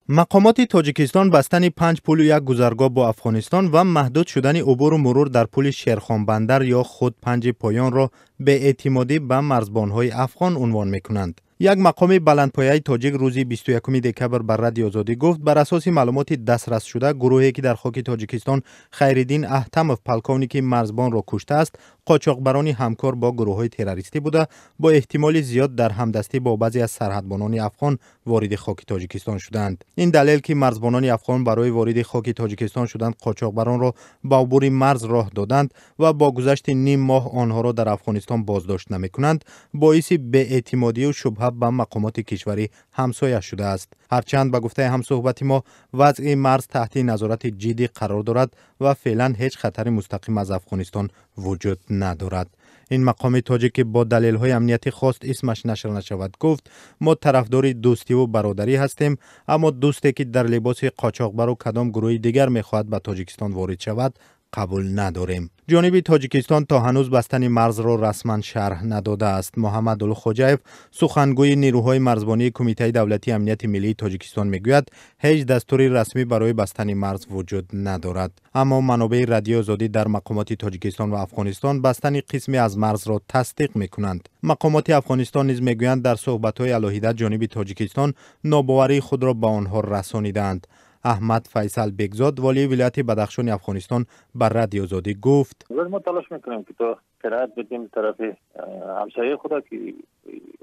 Мақомоти Тоҷикистон бастани панҷ пулу як гузаргоҳ бо Афғонистон ва маҳдуд шудани убуру мурур дар пули Шерхонбандар ё худ Панҷи Поёнро беэътимодӣ ба марзбонҳои афғон унвон мекунанд. Як мақоми баландпояи тоҷик рӯзи 21 декабр ба Радиои Озодӣ гуфт, бар асоси маълумоти дастрасшуда, гурӯҳе ки дар хоки Тоҷикистон Хайриддин Аҳтамов, полковники марзбонро куштааст, қочоқбарони ҳамкор бо гурӯҳҳои террористӣ буда, бо эҳтимоли зиёд дар ҳамдастӣ бо баъзе аз сарҳадбонони афғон вориди хоки Тоҷикистон шуданд. Ин далел, ки марзбонони афғон барои вориди хоки Тоҷикистон шуданд, қочоқбаронро ба убури марз роҳ доданд ва бо гузашти ним моҳ онҳоро дар Афғонистон боздошт намекунанд, боиси беэътимодию шубҳа ба мақомоти кишвари ҳамсоя шудааст. Ҳарчанд, ба гуфтаи ҳамсӯҳбати мо, вазъи марз таҳти назорати ҷиддӣ қарор дорад ва феълан ҳеҷ хатари мустақим аз Афғонистон вуҷуд надорад. Ин мақоми тоҷик, ки бо далелҳои амниятӣ хост исмаш нашр нашавад, гуфт: «Мо тарафдори дӯстиву бародарӣ ҳастем, аммо дӯсте ки дар либоси қочоқбару кадом гурӯҳи дигар мехоҳад ба Тоҷикистон ворид шавад, қабул надорем». Ҷониби Тоҷикистон то ҳанӯз бастани марзро расман шарҳ надодааст. Муҳаммад Улуғхоҷаев, сухангӯи нерӯҳои марзбонии Кумитаи давлатии амнияти миллии Тоҷикистон, мегӯяд, ҳеҷ дастури расмӣ барои бастани марз вуҷуд надорад. Аммо манобеи Радиои Озодӣ дар мақомоти Тоҷикистон ва Афғонистон бастани қисме аз марзро тасдиқ мекунанд. Мақомоти Афғонистон низ мегӯянд, дар суҳбатҳои алоҳида ҷониби Тоҷикистон нобоварии худро ба онҳо расонидаанд. Аҳмад Файсал Бекзод, волии вилояти Бадахшони Афғонистон, ба Радиои Озодӣ гуфт: Мо талош мекунем, ки то қироат бидем тарафи ҳамсояи худа, ки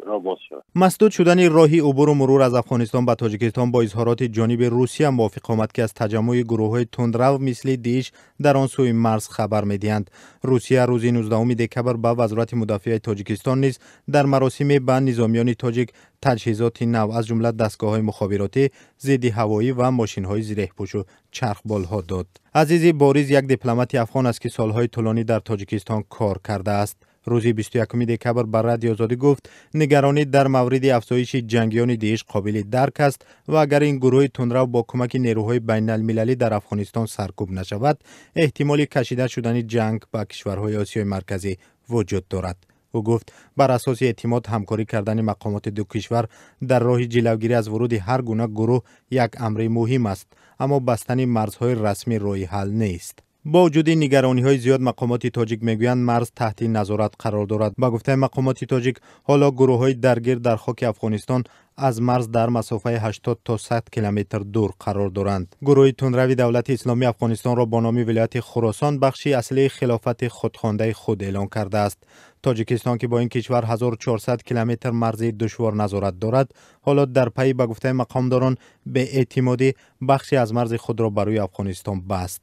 роҳ боз шавад. Масдуд шудани роҳи убуру мурур аз Афғонистон ба Тоҷикистон бо изҳороти ҷониби Русия мувофиқ омад, ки аз таҷаммӯи гурӯҳҳои тундрав мисли ДИИШ дар он сӯи марз хабар медиҳанд. Русия рӯзи 19 декабр ба Вазорати мудофиаи Тоҷикистон низ дар маросиме ба низомиёни тоҷик таҷҳизоти нав, аз ҷумла дастгоҳҳои мухобиротӣ, зидди ҳавоӣ ва мошинҳои зиреҳпӯшу чархболҳо дод. Азизи Бориз як дипломати афғон аст, ки солҳои тӯлонӣ дар Тоҷикистон кор кардааст. Рӯзи 21 декабр ба Радиои Озодӣ гуфт, нигаронӣ дар мавриди афзоиши ҷангиёни ДИИШ қобили дарк аст ва агар ин гурӯҳи тундрав бо кӯмаки нерӯҳои байналмилалӣ дар Афғонистон саркӯб нашавад, эҳтимоли кашида шудани ҷанг ба кишварҳои Осиёи Марказӣ вуҷуд дорад. Ӯ гуфт, бар асоси эътимод ҳамкорӣ кардани мақомоти ду кишвар дар роҳи ҷилавгирӣ аз вуруди ҳар гуна гурӯҳ як амри муҳим аст, аммо бастани марзҳои расмӣ роҳи ҳал нест. Бо вуҷуди нигарониҳои зиёд, мақомоти тоҷик мегӯянд, марз таҳти назорат қарор дорад. Ба гуфтаи мақомоти тоҷик, ҳоло гурӯҳҳои даргир дар хоки Афғонистон аз марз дар масофаи 80 то 100 километр дур қарор доранд. Гурӯҳи тундрави Давлати Исломии Афғонистонро бо номи вилояти Хуросон бахши аслии хилофати худхондаи худ эълон кардааст. Тоҷикистон, ки бо ин кишвар 1400 километр марзи душвор назорат дорад, ҳоло дар пайи, ба гуфтаи мақомдорон, беэътимодӣ бахше аз марзи худро ба рӯи Афғонистон баст.